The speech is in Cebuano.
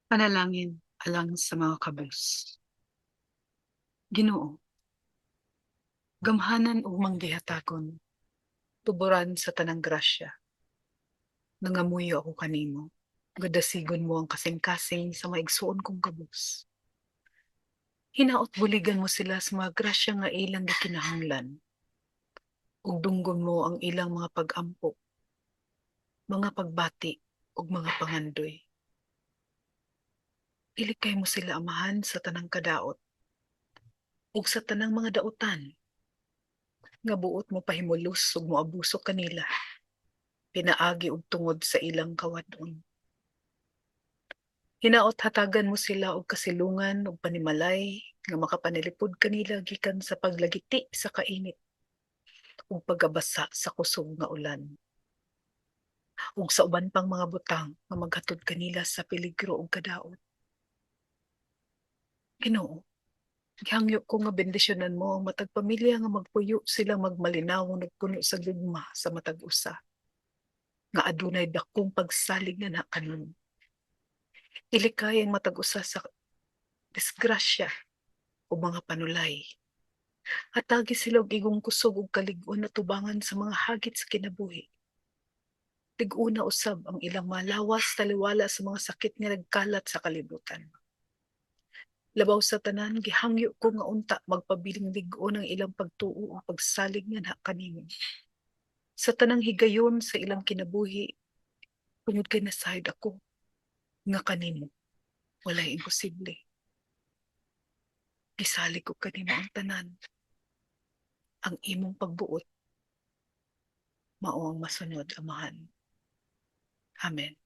Panalangin alang sa mga kabus. Ginoo, gamhanan ug manggihatagon, tuboran sa tanang grasya. Nangamuyo ako kanimo, nga dasigon mo ang kasing-kasing sa mga igsuon kong kabus. Hinaot buligan mo sila sa mga grasya nga ilang gikinahanglan, ug dunggon mo ang ilang mga pag-ampo, mga pagbati ug mga pangandoy. Ilikay mo sila, Amahan, sa tanang kadaot ug sa tanang mga dautan nga buot mopahimulos ug moabuso kanila pinaagi ug tungod sa ilang kawad-on. Hinaot hatagan mo sila og kasilungan ug panimalay nga makapanilipod kanila gikan sa paglagiti sa kainit ug pagkabasa sa kusog nga ulan ug sa uban pang mga butang nga maghatod kanila sa peligro ug kadaot. Ginoo, gihangyo ko nga bendisyonan mo ang matag pamilya nga magpuyo sila magmalinawong nagpuno sa gugma sa matag usa nga adunay dakong pagsalig nga kanimo. Ilikay ang matag usa sa disgrasya o mga panulay. Hatagi sila og igong kusog ug kalig-on na tubangan sa mga hagit sa kinabuhi. Lig-una usab ang ilang mga lawas taliwala sa mga sakit nga nagkalat sa kalibutan. Labaw sa tanan, gihangyo ko nga unta magpabiling lig-on ang ilang pagtuo ug pagsalig nganha kanimo sa tanang higayon sa ilang kinabuhi, tungod kay nasayod ako nga kanimo walay imposible. Gisalig ko kanimo ang tanan. Ang imong pagbuot mao ang masunod, Amahan. Amen.